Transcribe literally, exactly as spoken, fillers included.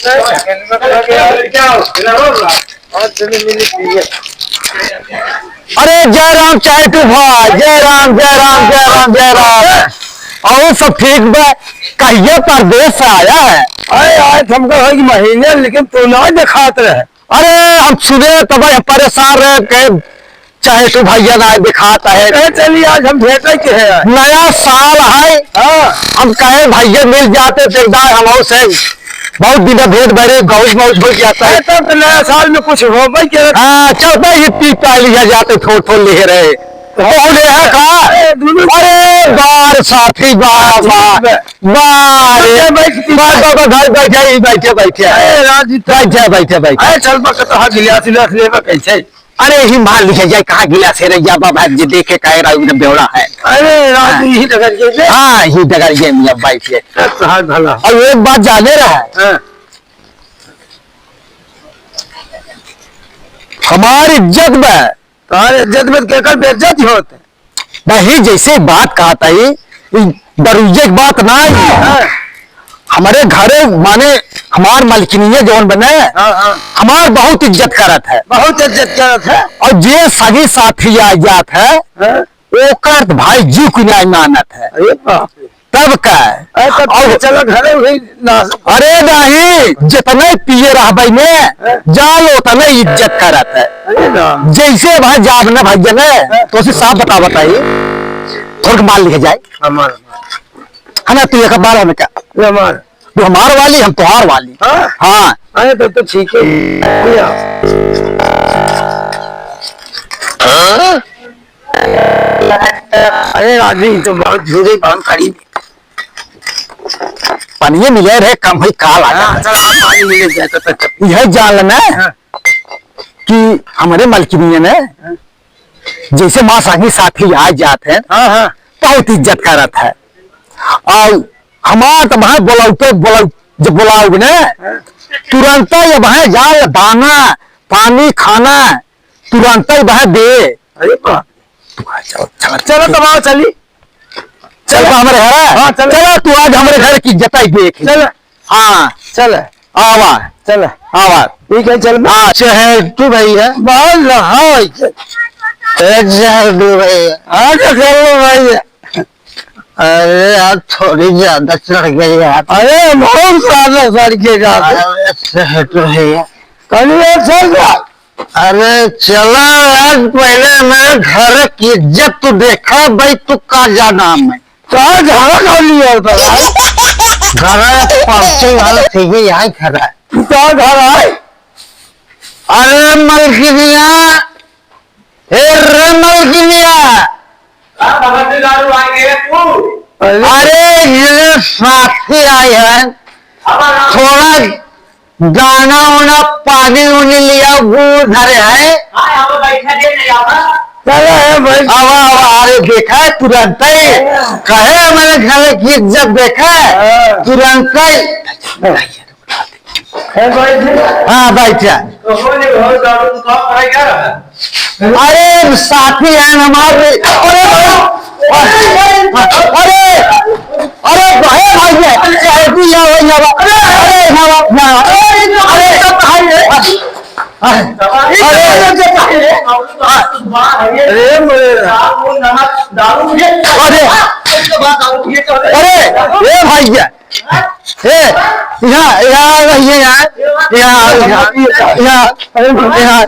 अरे जय राम चाहेटू भाई, जय राम, जय राम, जय राम, जय राम। और सब ठीक बा? कहिए परदेस से आया है? अरे आज हमका है कि महीने, लेकिन तू ना देखात रहे। अरे हम सुने तब हम परेशान रहे के चाहेटू भैया ना देखात है। ए, चलिए आज हम भेंटे के है। नया साल है। हाँ। हम कहे भैया मिल जाते तो एक दाए हम से बहुत दिन भेंट भरे, बहुत मौज हो जाता है। ए, तब तो नया साल में कुछ हो भाई के। हाँ, चलते ही पी पा लिया जाते, थोड़ थोड़ ले रहे। तो हो ले है का? ए, दुनू अरे बार साथी, बार, बार, बार। बैठ, बैठ, बैठ, बैठ, बैठ, बैठ, बैठ। ए, राजू, बैठ, बैठ, बैठ। ए, चल बा, कतहा गिलास, गिलास लेबा कैसे? अरे, ही मार लिया जाए, कहाँ गिलास है रे, या बाबा जी देखे काहे राजू ने बेवड़ा है। अरे, राजू, हाँ। यही डगर के बे। हाँ, यही डगर के में बैठ के। ए, तहार भला। और एक बात जाने रहा है। हाँ। हमार इज्जत बा। तहार इज्जत में केकर बेइज्जती होत है? नहीं, जैसे बात कहत है, ई डरुइये के बात ना है। हाँ। हमरे घरे माने हमार मलकिनिया जौन बने, हाँ, हाँ। हमार बहुत इज्जत करत है। बहुत इज्जत करत है। और जे सगी साथी आ जात है, हाँ। ओकर त भाई जीव की नाई मानत है। अरे बाप रे। तब का? अरे तब और चलो घरे वही ना। अरे नहीं, जितने पिए रहबे ने, हाँ। जाल उतने इज्जत करत है। अरे ना। जैसे भाई जाब ना भैया ने, हाँ। तो उसे साफ बता बताई, थोड़ा मार लिया जाए। हमार। है ना, तू एक बार हमें क्या? ये हमार। तू हमार वाली, हम तोहार वाली। हाँ? हाँ। अरे तब तो ठीक है। लिया। अरे राजू, ई तो बहुत झूठे बात करी। पनिये मिले रहे, कम हुई, काल आ हाँ, जाए। चल, आज पानी मिले जाए, तो, तो, तो। यह जान लेना हाँ। कि हमरे मलकिनिया ने हाँ। जैसे माँ संगी साथी आ जात है, हाँ, हाँ। बहुत इज्जत करत है। और हमार तो भाई बोलाऊ तो बोलाऊ, जब बोलाऊ ने, हाँ। तुरंत ये भाई जाल दाना, पानी, खाना, तुरंत ही भाई दे। अरे बाप। चलो, चलो, चलो, तब आओ, चली। चलो, चलो। हमरे घर है। हाँ, चलो। चलो, तू आज हमरे घर की जताई देख। चलो। हाँ। चलो। आवा। चलो। आवा। ठीक है, चल। हाँ, चाहेटू भाई है। बाल रहा है। ए, चाहेटू भाई है। हाँ, तो कर लो भाई। अरे यार, थोड़ी ज्यादा चढ़ गई यार। अरे, बहुत ज्यादा चढ़ गई यार। अरे, चाहेटू भाई है। कल ये चल रहा। अरे चला यार, पहले मेरे घर की इज्जत तो देखा भाई, तू का जाना मैं। का घर का लिया होता है? घर पहुंचे वाला थे, ये यहाँ घर है। का घर है? अरे मलकिनिया, हे रे मलकिनिया, का भगत दारू आ गए तू? अरे। अरे, ये साथी आए हैं, अब आ। थोड़ा दाना उना, पानी उनी लिया, वो धरे हैं। हाँ, अब बैठा दे नहीं आवा। चलो, है भाई। आवा, आवा, अरे, देखा है, तुरंत ही। हाँ। कहे, मेरे घर की इज्जत देखा है, हाँ। तुरंत ही। है भाई जी। हाँ, भाई क्या? तो बोले, बहुत दारू तो कम पड़ेगा। अरे, साथी हैं हमारे। अरे, अरे, अरे, भाई, भाई, ये, ये भी यहाँ, यहाँ, अरे, यहाँ, यहाँ, अरे, सब भाई है। अरे, अरे, मेरे। अरे, अरे, ए भाई, ये। ए, यहाँ, यहाँ रहिए, यहाँ। यहाँ, यहाँ, यहाँ, यहाँ।